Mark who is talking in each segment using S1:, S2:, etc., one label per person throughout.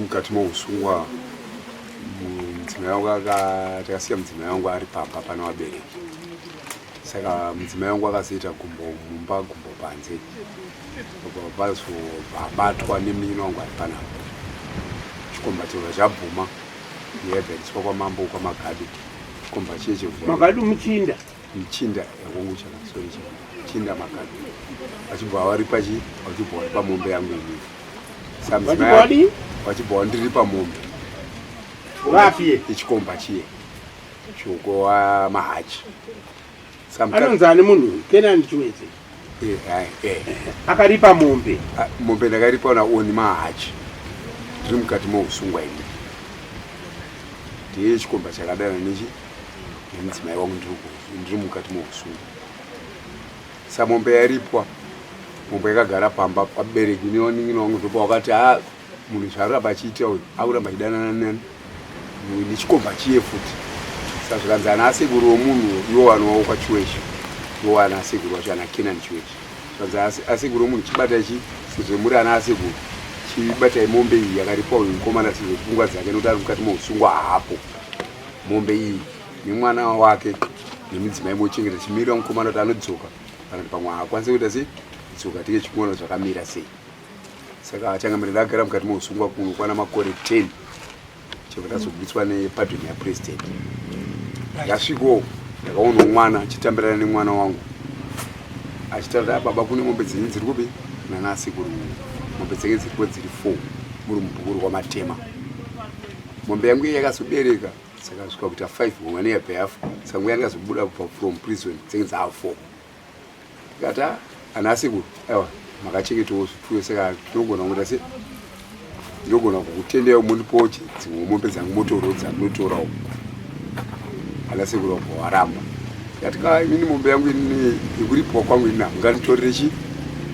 S1: mukati mousungwa mudzimai wangu takasiya mudzimai wangu ari pamba pana vabereki saka mudzimai wangu akazoita gumbo mumba gumbo panze pazobva abatwa nemunin'ina wangu ari panapa chikomba chobva chabvuma yaibva kwamambo kwamagadu chikomba chiye
S2: chemagadu muchinda
S1: muchinda yakongu chakasori chinda magadu vachibva varipa chi vachibva varipa mombe yangu inini vachibva vandiripa mombe
S2: vapi
S1: ichikomba chiye choko wa mahachi
S2: anonzi ani munhu kenani chiwedze
S1: eh, eh, eh.
S2: akaripa mombe
S1: ah, mombe ndakaripa na oni mahachi ndiri mukati mousungwa ini ndiye chikomba chakadana nechi nemudzimai wangu ndiri mukati mousungwa sa mombe yaripwa mombe yakagara pamba pabereki newanin'ina wangu ndopa wakati a ah, munhu zvaaramba achiita uyu akuramba achidanana nani nechikomba chiye futi sa zvikanzi ana asekuru womunhu iwo vanowawo kwachiweshe iwo ana asekuru wacho ana kenani chiweshe zvikanzi asekuru womunhu chibatai chi sezvo muri ana asekuru chibatai mombe iyi yakaripwa uyu mukomana sezvo pfungwa dzake nokuti ari mukati mousungwa haapo mombe iyi nemwana wake nemudzimai mochengeta chimirira mukomana kuti anodzoka kana kuti pamwe haakwanise kuita sei kudzoka tinge chikuona zvakamira sei saka changamire ndakagara mukati meusungwa kuno kwana makore 10 chebva tazobudiswa nepadoni yapresident ndasvikowo ndakaona mwana achitambirana nemwana wangu achitaura ah, baba kune mombe dzenyu dziri kupi nanasekuru mombe dzenge dziriko dziri four muri mubhukuru kwamatema mombe yangu iye yakazobereka saka svika kuita five mwana yabva yafa saka nguva yandikazobuda kubva from prison dzenge dzaa four ndikati ah, ana asekuru aiwa makachengetawo zvipfuyo saka tinogona kuita se ndinogona kukutendai mundipowo dzimwe mombe dzangu motorodza munotorawo ana sekuru wabva waramba ndikati ka inini mombe yangu inini yekuripwa kwangu inini hamunganditorere chi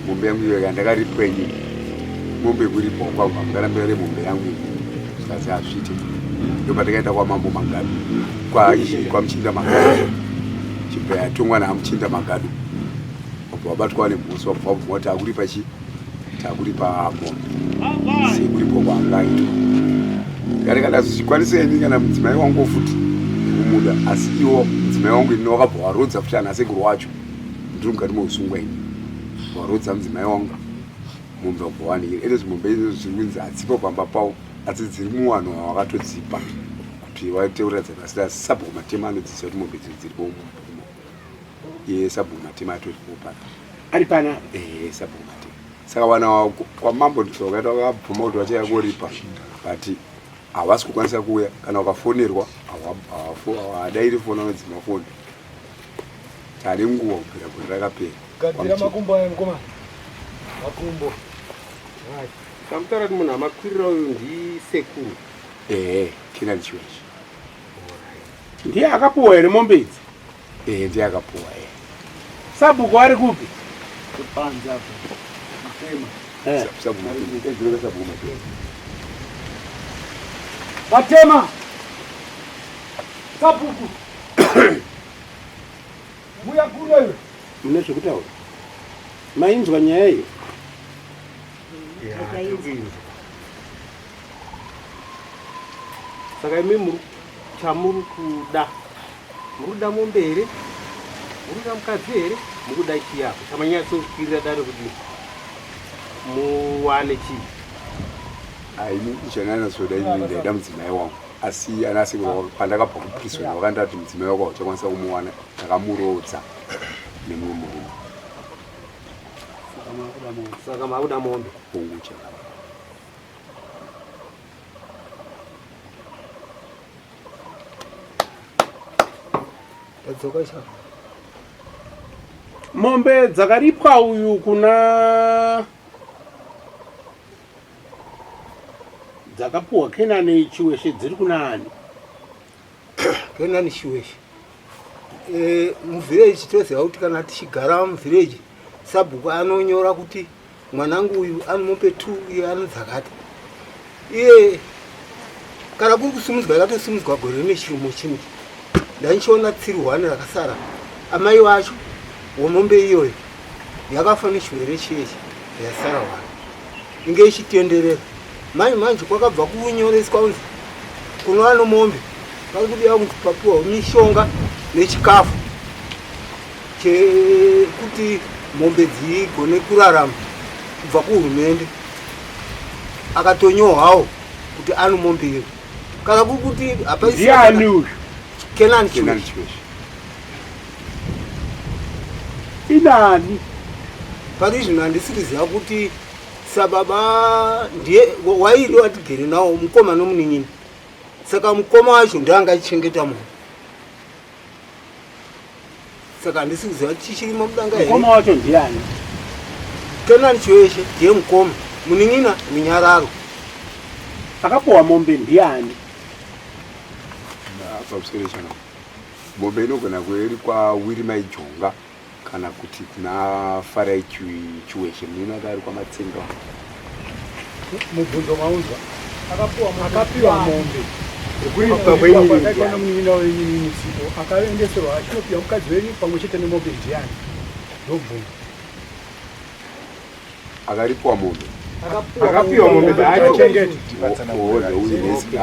S1: mombe yangu iyo yandakaripwa inini mombe yekuripwa kwangu hamungarambirare mombe yangu inini zvikanzi hazviite ndopatakaenda kwamambo magadu kwamuchinda magadu chibva yatongwa naamuchinda magadu wabva wabatwa nemhosva wabva wabvuma kuti akuripa chi takuripa mombe sekuripwa kwaangaitwa ndikati kana zvichikwanisa ini kana mudzimai wangu futi kumuda asi iwo mudzimai wangu ini wakabva warodza futi ana sekuru wacho ndiri mukati meusungwa ini warodza mudzimai wangu mombe wabva wanikira ende zvimombe izvo zviri kunzi hadzipo pamba pawo asi dziri muwanhu wawakatodzipa kuti waite kuratidza pasina sabhuku matema anodzidzisa kuti mombe dziri dziripo iye sabhuku matema atoripo pano
S2: ari pana
S1: ehe sabhuku matema saka vana kwamambo ndizvo vakaita vakabvuma kuti vachaya koripa but havasi kukwanisa kuuya kana ukafonerwa hawadairi foni vanodzima foni tane nguva kubvira gore rakapera
S3: gadzira makumbo aya mukoma makumbo
S4: samutaura kuti munhu amakwirira uyu ndisekuru
S1: ehe kenani chiwechi
S2: ndiye akapuwa here mombe idzi
S1: ehe ndiye akapuwa ehe
S2: sabhuku ari kupi
S3: panze apo matema
S2: eh.
S1: sabhuku matema
S3: matema sabhuku muya kuno iwe
S2: mune zvekutaura mainzwa nyaya iyo
S4: Saka imi muri chamuri kuda muri kuda mombe here muri kuda mukadzi here muri kuda chii apo chamanyatsokwirira dare kuti muwane chii
S1: aini chananatsoda ini ndaida mudzimai wangu asi anasi pandakabva kuprison vakandati mudzimai wako hauchakwanisa kumuwana ndakamuroodza nemumwe murume
S4: saka makuda mombe
S1: hongu chakaba
S3: Tadzoka isa.
S2: Mombe dzakaripwa uyu kuna dzakapuwa Kenani Chiweshe dziri kuna ani?
S5: Kenani Chiweshe. E, muvhireji toziva kuti kana tichigara muvhireji sabhuku anonyora kuti mwanangu uyu anomupe two iye anodzakati iye kana kuri kusimudzwa yakatosimudzwa gore rine chirumo chino ndaichiona tsiri hwani rakasara amai vacho womombe iyoyo yakafa nechirwere chiyechi yasara hwani inge ichitenderera Manje manje kwakabva kunyoreswa kunzi kunova nomombe pari kudiwa kunzi papiwa mishonga nechikafu chekuti mombe dzigone kurarama kubva kuhurumende. Akatonyohwawo kuti ano mombe iyo kana kuri kuti
S2: hapaisiani uyu
S5: Kenani Chiweshe
S2: inani
S5: pari zvino handisi kuziva kuti sababa ndiye wairi watigere nawo mukoma nomunin'ina saka mukoma wacho ndianga achichengeta munhu saka handisi kuziva kuti chichirimo mudanga here
S2: mukoma wacho ndiani
S5: Kenani Chiweshe ndiye mukoma munin'ina Runyararo
S2: akapuwa mombe ndiani
S1: pamusoro chana mombe inogona kuve iri kwawiri maijonga kana kuti kuna Farai Chiweshe munin'ina wake ari kwamatsenga.
S3: Mubvunzo maunzwa akapiwa mombe kwakaitwa nomunin'ina wenyu musipo akaendeserwa achinopiwa mukadzi wenyu pamwe chete nemombe ndiani ndobvunzo.
S1: Akaripiwa mombe
S2: akapiwa mombe dzaachengeta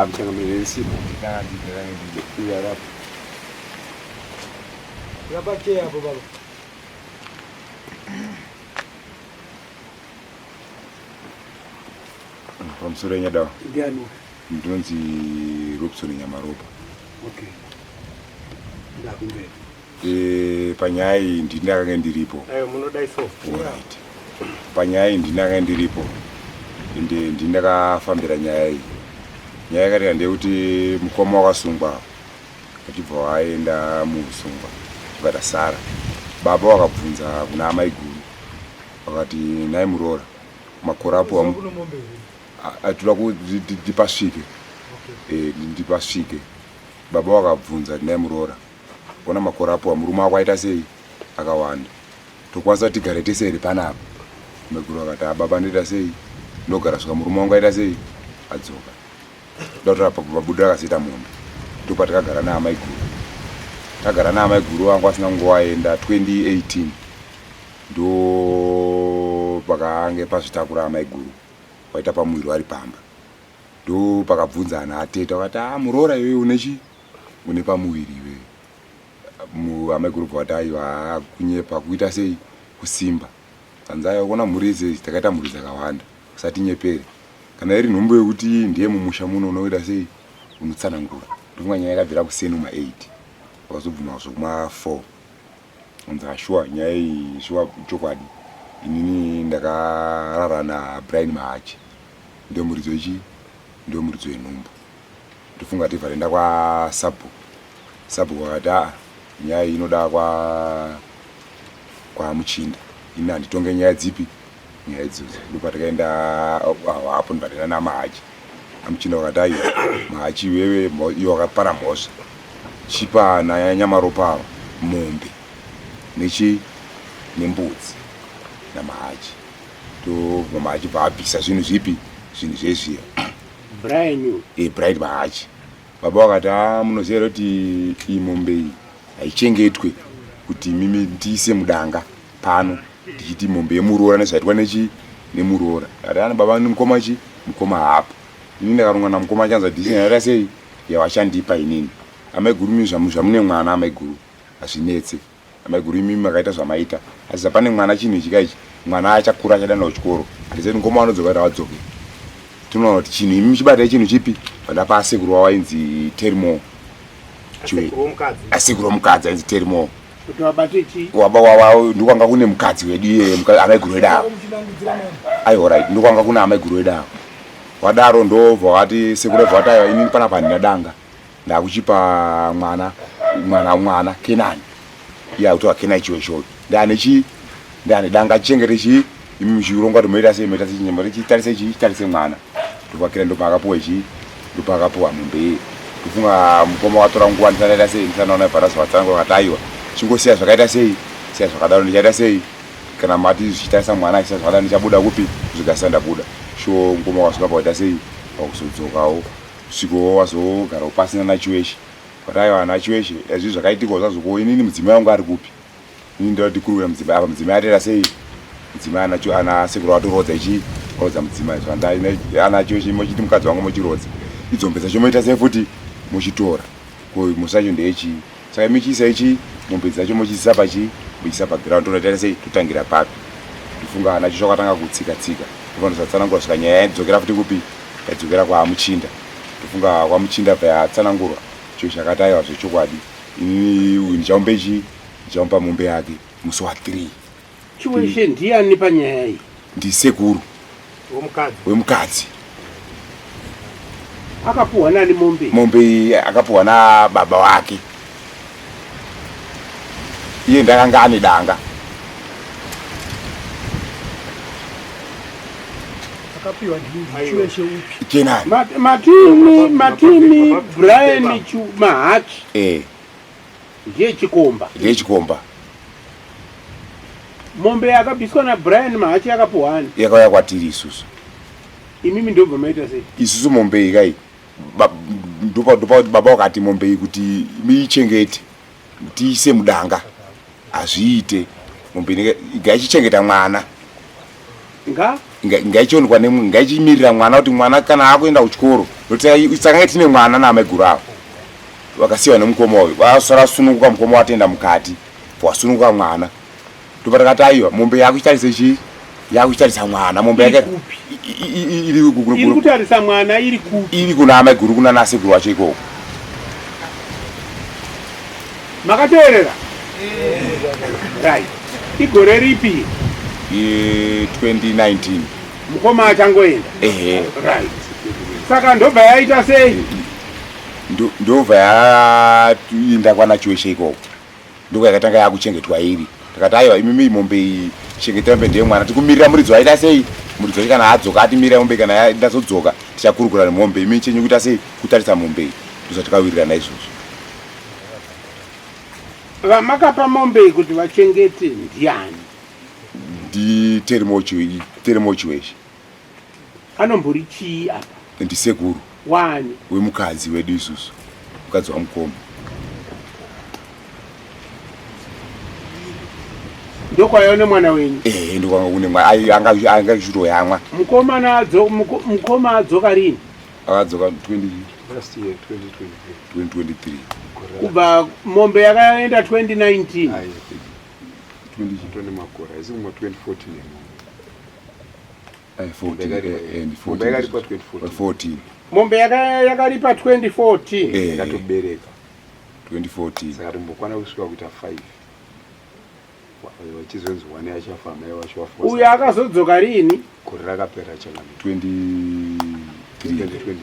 S1: amuchangamiresipo uyarapo
S3: Yapacheya apo baba.
S6: Pamusoro yenyadawa.
S2: Ndiani?
S6: Ndinonzi Robson Nyamaropa.
S2: Okay. Ndakumberi.
S6: E, panyaya iyi ndini ndakange ndiripo.
S4: Ayo munodai so.
S6: Alright. Panyaya iyi ndini ndakange ndiripo. Ende ndini ndakafambira nyaya iyi. Nyaya yakaita ndeyekuti mukoma wakasungwa vachibva vaenda muusungwa chibva tasara. Baba vakabvunza kuna amaiguru vakati nhai muroora makore apo atoda kuti ndipasvike eh, ndipasvike baba vakabvunza kuti nhai muroora ona makore apo murume wako aita sei akawanda tokwanisa kuti tigare tese here panapa maiguru vakati ababa ndoita sei ndogara svika murume wangu aita sei adzoka Ndotora pabuda akazoita mombe ndopatakagara naamaiguru tagara naamaiguru vangu asina kunge waenda 2018 ndo pakange pazvitakura amaiguru waita pamuviri wari pamba ndo pakabvunza ana atete vakati a ah, muroora iwewe une chi une pamuviri iwewe amaiguru bva vati aiwa kunyepa kuita sei kusimba hanzi aiwa kuona mhuri idzi takaita mhuri dzakawanda usatinyepere Kana iri nhumbu yekuti ndiye mumusha muno unoita sei unotsanangura. Ndofunga nyaya yakabvira kuseni kuma 8 vakazobvuma zvekuma 4 anzi ashuwa nyaya iyi shuwa chokwadi inini ndakarara naBrian Mahachi ndiyo muridzo ichi ndiyo muridzo yenhumbu ndofunga tibva taenda kwasabhuku sabhuku akati aa nyaya iyi inoda kwa kwamuchinda ini handitonge nyaya dzipi nyaya idzodzo ndopatakaenda apo ndopataenda namahachi amuchinda vakati aiwa mahachi iwewe iwe wakapara mhosva chipa nanyamaropa ava mombe nechi nembudzi namahachi tobva mahachi bva abvisa zvinhu zvipi zvinhu zvezviya
S2: Brian
S6: eh Brian mahachi baba vakati a munoziva here kuti iyi mombe iyi haichengetwe kuti mimi ndiise mudanga pano tichiti mombe yemuroora nezvaitwa nechi nemuroora ati ana baba mukoma chi mukoma haapo ini ndakaronga namukoma achanza decision yaita sei yawachandipa inini amaiguru mimi zvamune mwana amaiguru hazvinetse amaiguru imimi makaita zvamaita asi zvapane mwana chinhu ichi kaichi mwana achakura achadana kuchikoro handisati mukoma anodzoka kuti awadzoke tinoona kuti chinhu imi chibatai chinhu chipi vandapa asekuru wavo ainzi terimo asekuru womukadzi ainzi terimo
S2: Kuti vabate chii?
S6: Waba wawa ndokwanga kune mukadzi wedu iye amai guru wedu avo. Aiwa right ndokwanga kuna amai guru wedu avo. Wadaro ndobva wati sekuru bva wati aiwa inini panapa handina danga. Ndakuchipa mwana mwana mwana Kenani. Iye akutora Kenani chiwe choyo. Ndane chii? Ndane danga chengete chii? Imi muchironga kuti moita sei moita sei nyamba chitarise chii chitarise mwana. Ndopakira ndopaakapuwa chii? Ndopaakapuwa mombe iye. Ndofunga mukoma watora nguva ndisanaita sei ndisanaona bharazi vatsanangura vakati aiwa chingosiya zvakaita sei siya zvakadaro ndichaita sei kana mati zvichitarisa mwana achisiya zvakadaro ndichabuda kupi kusvika ndabuda shuwo mukoma wasvika pakuita sei pakuzodzokawo sviko wazogarawo pasina nachiweshe but aiwa nachiweshe ezvi zvakaitikawo zvazvoko inini mudzimai wangu ari kupi ini ndoda kuti kurwira mudzimai apa mudzimai atoita sei mudzimai anacho ana sekuru watorodza ichi Varodza mudzimai zvandai anacho mochiti mukadzi wangu mochirodza. Idzo mombe dzacho moita sei futi mochitora. Ko mhosva yacho ndeyechii? Saka imi chiisa ichi mombe dzacho mochiisa pachi mochiisa paground tonoita sei totangira papi. Ndifunga ana chicho akatanga kutsika tsika. Ndovanozatsanangura svika nyaya yaidzokera futi kupi yaidzokera kwamuchinda. Ndofunga kwamuchinda bva yatsanangurwa chiro chakati aiwa zvechokwadi inini uyu ndichamupa ichi ndichamupa mombe yake musi wa 3
S2: Chiweshe ndiani panyaya iyi?
S6: Ndisekuru
S4: wemukadzi.
S6: Wemukadzi.
S2: Akapuhwa nani mombe?
S6: Mombe iyi akapuhwa nababa wake. Iye ndakanga ane danga.
S3: Akapiwa ndiChiweshe upi?
S6: Kenani.
S2: Matimi, Matimi, Brian Mahachi.
S6: Eh.
S2: Ndiye chikomba.
S6: Ndiye chikomba.
S2: Mombe yakabviswa naBrian Mahachi yakapuhwa ani?
S6: Yakauya kwatiri isusu.
S2: Imimi ndobva maita sei?
S6: Isusu mombe iyi kai ndopa baba wakati mombe iyi kuti miichengete tiise mudanga hazviite mombe ngaichichengeta mwana
S2: nga
S6: ngaichionekwa ngaichimirira mwana kuti mwana kana akuenda kuchikoro nokuti takange tine mwana naamaiguru avo vakasiyiwa nemukoma uyu vasara sununguka mukoma watenda mukati wasununguka mwana ndobva takati aiwa mombe yakuchitarisa chii yakuchitarisa mwana mombe yake
S2: iri kutarisa mwana iri kupi
S6: iri kuna amaiguru kuna nasekuru wacho ikoko
S2: makateerera right igore ripi
S6: 2019
S2: mukoma achangoenda
S6: ehe
S2: right saka ndobva yaita sei
S6: ndobva yainda kwana chiweshe ikoko ndiko yakatanga yakuchengetwa iri takati aiwa imimi mombe iyi chengetera mombe ndeye mwana tikumirira muridzi waita sei muridzi wacho kana adzoka atimirira mombe kana ndazodzoka tichakurukura nemombe imi chenyu kuita sei kutarisa mombe iyi ndozvatakawirirana izvozvo
S2: vamakapa mombe iyi kuti vachengete ndiani
S6: nditerimochiweshe
S2: anombori chii apa
S6: ndisekuru
S2: wani
S6: wemukadzi wedu isusu mukadzi wamukoma
S2: ndokwaiva nemwana wenyu
S6: ehe ndokwanga kune mwana anga achitoyamwa
S2: mukoma adzoka rini
S6: akadzoka
S1: Last year 2023
S6: 2023
S2: kubva mombe yakaenda 2019
S1: Ayi, tone makore haisi kumwa 2014 mombe yakaripa 2014
S6: 14
S2: mombe yakaripa 2014
S6: Eh.
S1: yakatobereka
S6: 2014
S1: saka tombokwana kusvika kuita 5 vachizonzi one yachafa mai vacho wafa
S2: uyu akazodzoka rini
S1: gore rakapera changamire
S6: 23
S1: 2023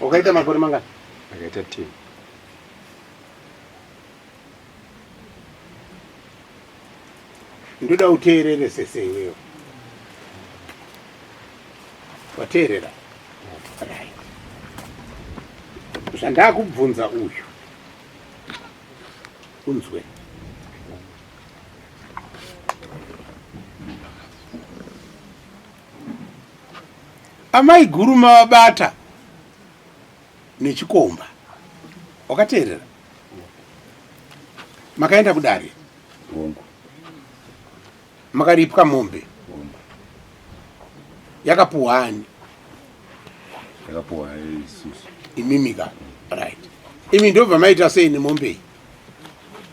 S2: wakaita makore mangani
S1: akaita 10
S2: ndoda uteerere sese iweyo wateerera right zvandakubvunza uyu unzwe amai guru mavabata nechikomba wakateerera makaenda kudare
S6: hongu
S2: makaripwa mombe
S6: hongu
S2: yakapuhwa ani
S6: yakapuwa isusu
S2: imimika right imi ndobva maita sei nemombe iyi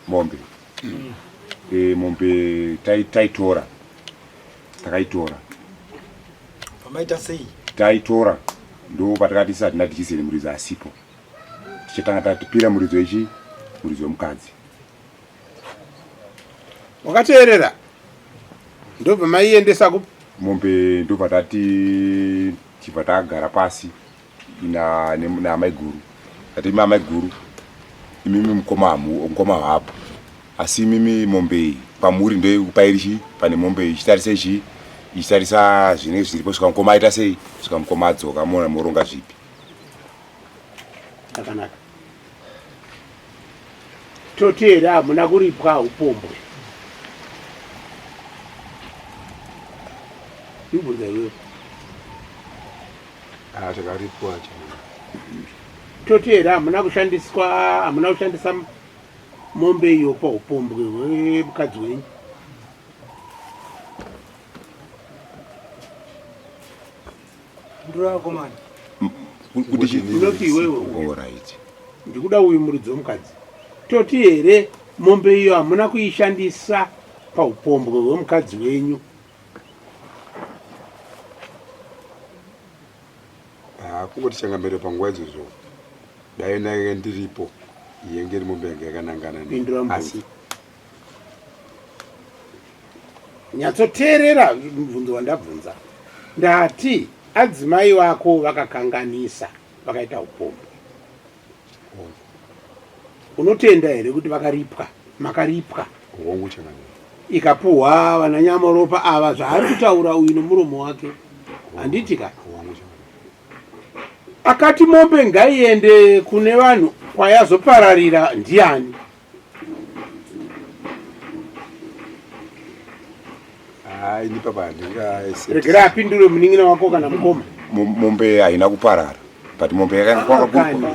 S6: mombe mombe taitora takaitora
S7: pamaita sei
S6: taitora ndo patakati isi hatina tichizere muridzi asipo tichatanga tatipira muridzi wechi muridzi wemukadzi
S2: wakateerera ndobva maiendesa ku
S6: mombe ndobva tati tibva tagara pasi naamaiguru tati imi amaiguru imimi mukoma mukoma hapo asi imimi mombe iyi pamuri ndopairi chi pane mombe iyi ichitarisa ichi ichitarisa zvinenge zviripo svika mukoma aita sei svika mukoma adzoka mona moronga zvipi
S2: akanaka toti here hamuna kuripwa upombwe ibvunza iwewe
S1: Ah, takaripwa changamire
S2: toti here hamuna kushandiswa hamuna kushandisa mombe iyo paupombwe hwemukadzi wenyu
S7: Pindura akomana.
S6: Kuti
S2: Unoti iwewe.
S6: Alright.
S2: Ndikuda uyu muridzi wemukadzi. Toti here mombe iyo hamuna kuishandisa paupombwe hwemukadzi wenyu?
S1: Ah, kungoti changamire panguva idzodzo dai ndaive ndiripo yenge iri mombe yange yakanangana neni.
S2: Pindura mubvunzo.
S1: Asi
S2: Nyatsoteerera mubvunzo wandabvunza. Ndati adzimai vako vakakanganisa vakaita upombwe. Unotenda here kuti vakaripwa? Makaripwa.
S1: Hongu changamire.
S2: Ikapuhwa vana Nyamaropa ava zvaari kutaura uyu nomuromo wake. Handiti ka?
S1: Hongu changamire.
S2: Akati mombe ngaiende kune vanhu kwayazopararira ndiani?
S1: Ah, ini papa handinga
S2: Regera apindure munin'ina wako kana mukoma.
S6: Mombe haina kuparara but mombe yakanga
S2: Kani.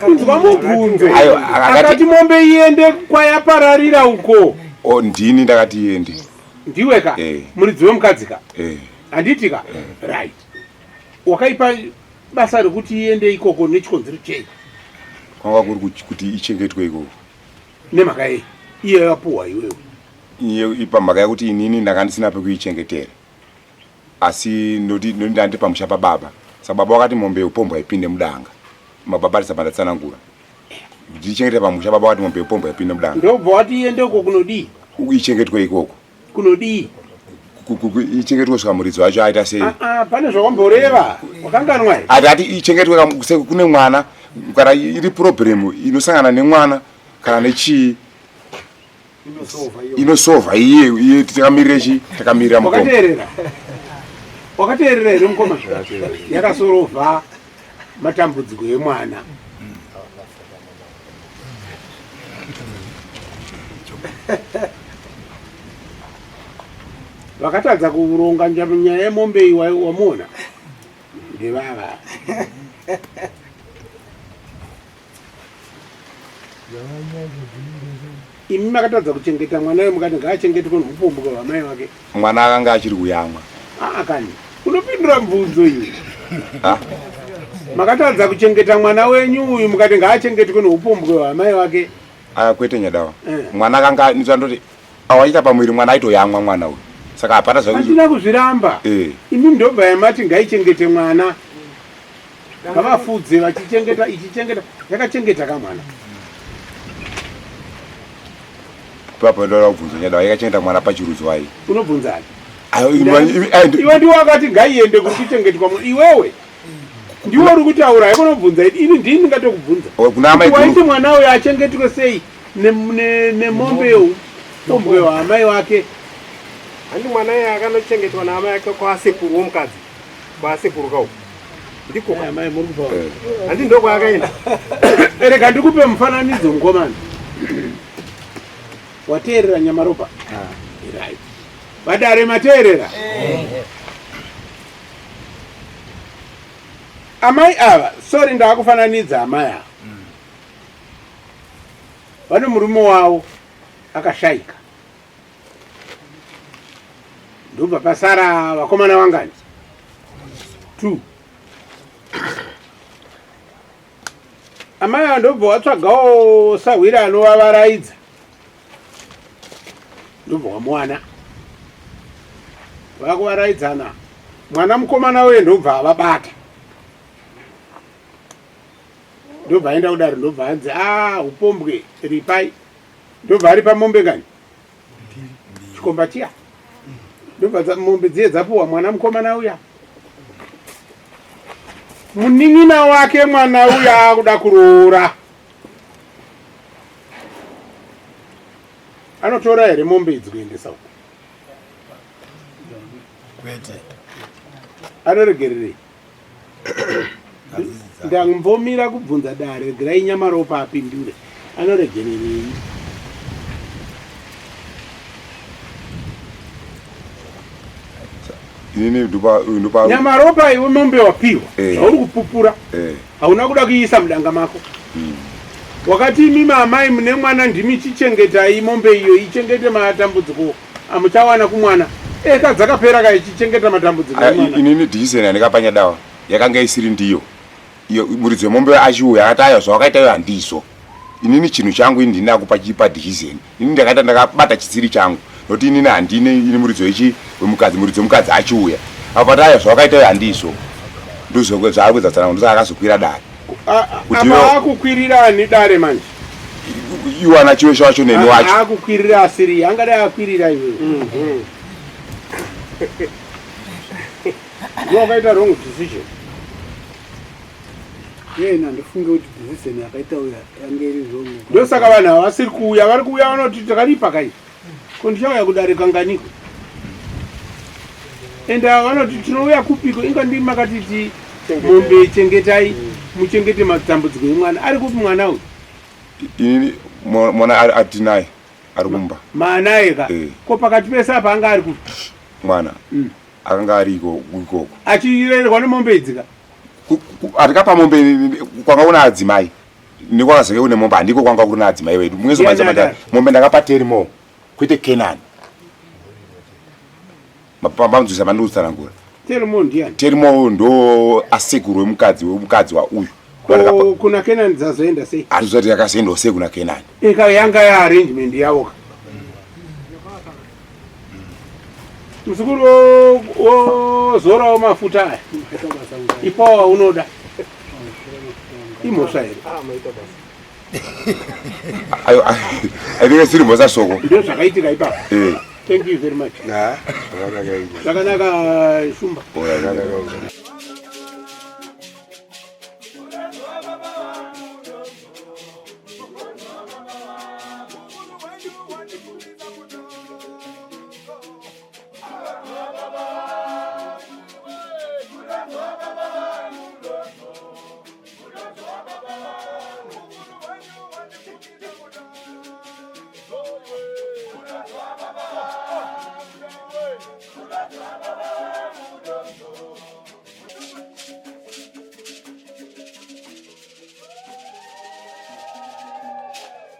S2: Inzwa mubvunzo.
S6: Ayo, akati-
S2: Akati mombe iende kwayapararira uko.
S6: Oh, ndini ndakati iende.
S2: Ndiwe ka?
S6: Eh.
S2: Muridzi wemukadzi ka?
S6: Eh.
S2: Handiti ka? Right. Wakaipa basa rekuti iende ikoko nechikonzero chei?
S6: Kwanga kuri kuti ichengetwe ikoko.
S2: Nemhaka yei? Iye yapuwa iwewe.
S6: Iye ipa mhaka yekuti inini ndanga ndisina pekuichengetera. Asi ndoti ndoti ndandi pamusha pababa. Saka baba wakati mombe yeupombwe haipinde mudanga. Mababa atisabva ndatsanangura. Kuti ichengetere pamusha baba wakati mombe yeupombwe haipinde mudanga.
S2: Ndobva wati iende uko kunodii?
S6: Ichengetwe ikoko.
S2: Kunodii?
S6: Ichengetwe kusvika muridzi wacho aita sei?
S2: Ah, ah, pane zvakamboreva. Wakanganwa here?
S6: Ati ati ichengetwe kune mwana kana iri problem inosangana nemwana kana nechii inosova iye iye takamirira chi takamirira mukoma.
S2: Wakateerera? Wakateerera here mukoma? Yakasorovha matambudziko emwana. Vakatadza kuronga nyaya yemombe iyi wamuona ndevava. Imi makatadza kuchengeta mwana uyu mukati ngaachengetwe noupomboka hwamai vake.
S6: Mwana akanga achiri kuyamwa.
S2: Aa kani unopindura mubvunzo iwe.
S6: Ah.
S2: Makatadza kuchengeta mwana wenyu uyu mukati ngaachengetwe noupombwe hwamai vake.
S6: Aya kwete nyadawa.
S2: Eh.
S6: Mwana akanga ndoti awaita pamuviri mwana aitoyamwa mwana uyu. Saka hapana zva
S2: Handina kuzviramba.
S6: Eh.
S2: Imi ndobva yamati ngaichengete mwana. Ngavafudze vachichengeta ichichengeta yakachengeta kamwana.
S6: Ipapo ndoda kubvunza nyadawa yakachengeta mwana pachirudzo ai.
S2: Unobvunzani?
S6: Ayo imi
S2: Iwe ndiwe wakati ngaiende kuri kuchengetwa mwana. Iwewe ndiwe uri kutaura haikona kubvunza ini ndini ndingatokubvunza.
S6: Kuna amai
S2: Waiti
S6: guru.
S2: mwana uyu achengetwe sei nemombe yeupombwe hwamai wake?
S4: Handi mwana iye akanochengetwa naamai ake kwasekuru womukadzi. Kwasekuru kauko. Ndiko.
S2: Amai muri kubva.
S4: Handi ndokwaakaenda.
S2: Rega ndikupe mufananidzo mukomana. Wateerera Nyamaropa? Right. Vadare mateerera? Amai ava, sorry ndakufananidza amai ava. Vane murume wavo akashaika. Ndobva pasara vakomana vangani? 2. Amai ava ndobva watsvagawo sahwira anovavaraidza. Ndobva wamuwana. Vakuvaraidzana. Mwana mukomana uye ndobva avabata. Ndobva aenda kudaro ndobva anzi ah upombwe ripai. Ndobva aripa mombe ngani? Chikomba chiya. Ndobva mombe dziye dzapuwa mwana mukomana uya. Munin'ina wake mwana uya akuda kuroora. Anotora here mombe idzi kuendesa uko?
S7: Kwete.
S2: Anoregererei? Ndambomira kubvunza dare, regerai Nyamaropa apindure. Anoregererei?
S6: Inini ndopa
S2: Nyamaropa iwe mombe wapiwa
S6: Eh.
S2: zvauri kupupura
S6: Eh.
S2: hauna kuda kuiisa mudanga mako. Wakati imimi amai mune mwana ndimi chichengetai mombe iyo ichengete matambudziko amuchawana kumwana. Eka dzakapera ka ichichengeta matambudziko emwana.
S6: Inini decision yandikapa nyadawa. Yakanga isiri ndiyo. Iyo muridzi wemombe achiuya akati aya zvawakaita iyo handizvo. Inini chinhu changu ini ndini ndakupa chipa decision. Ini ndakaita ndakabata chisiri changu. Nokuti inini handine ini muridzi wechi wemukadzi muridzi wemukadzi achiuya. Apo pati aya zvawakaita iyo handizvo. Ndozvo zvaari kuedza kutsanangura ndosaka akazokwira dare.
S2: Apa akukwirira ani dare manje?
S6: Iwo ana Chiweshe wacho neni wacho.
S2: Akukwirira asiri angadai akwirira iwe. Ndiwe wakaita wrong decision.
S5: Yena ndifunge kuti decision yakaita uya yange iri wrong.
S2: Ndosaka vanhu ava vasiri kuuya, vari kuuya vanoti takaripa kai. Ko ndichauya kudare kanganiko? Ende ava vanoti tinouya kupiko inga ndimi makatiti mombe chengetai muchengete matambudziko emwana. Ari kupi mwana uyu?
S6: Inini mwana atinaye ari kumba.
S2: Maanaye ka? Eh. Ko pakati pese apa anga ari kupi?
S6: Mwana. Akanga ari ikoko.
S2: Achirerwa nemombe idzi ka?
S6: Atikapa mombe kwanga kuna adzimai. Nekwakazenge kune mombe handiko kwanga kuri naadzimai vedu. Mungezo manje mombe ndakapa Terimo kwete Kenani. Mapambanzwisa mandiri kutsanangura.
S2: Terimo ndiani?
S6: Terimo ndo asekuru wemukadzi wemukadzi wauyu.
S2: Kuna Kenani dzazoenda sei?
S6: Handizoti yakazoendawo sei kuna Kenani.
S2: Eka yanga ya arrangement yavo ka. Muzukuru wozorawo mafuta aya. Ipawo waunoda. Imhosva here?
S6: Ayo ainenge siri mhosva soko.
S2: Ndizvo zvakaitika ipapo. Eh. Thank you very much.
S1: Zvakanaka
S2: Zvakanaka Shumba.
S6: Zvakanaka.